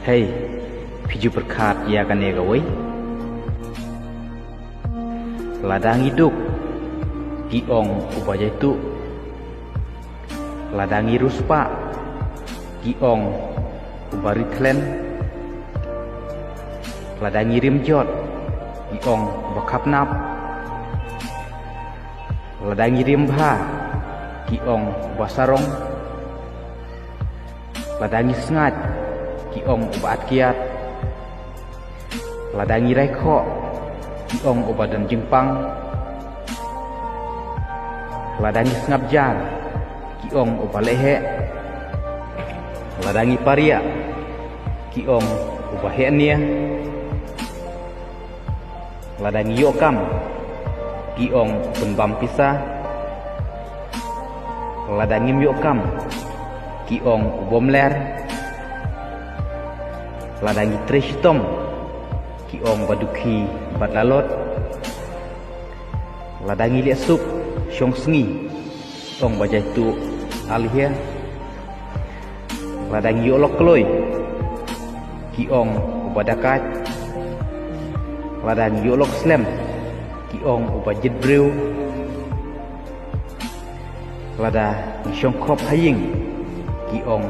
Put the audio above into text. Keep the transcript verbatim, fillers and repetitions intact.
Hei, phi ju pyrkhat ïa kane kawei? Lada ngi duk, ki ong u ba jaituh. Lada ngi riewspah, ki ong u ba rithlen. Lada ngi rim jot, ki ong u ba khapnap. Lada ngi rim bha, ki ong u ba sarong. Lada ngi sngaid, ki ong u ba atkiat. Lada ngi rai khoh, ki ong u ba don jingpang. Lada ngi sngap jar, ki ong u ba lehheh. Lada ngi pariah, ki ong u ba heh nia. Lada ngi ïoh kam, ki ong u pynbam pisa. Lada ngim ïoh kam, ki ong u bym ler. Lada ngi trei shitom, ki ong ba dukhi bad lalot. Lada ngi leh suk shong sngi, ong ba jaituh alhia. Lada ngi ïoh lok kloi, ki ong u ba dakaid. Lada ngi ïoh lok slem, ki ong u ba jit briew. Lada ngi shong khop ha ïing, ki ong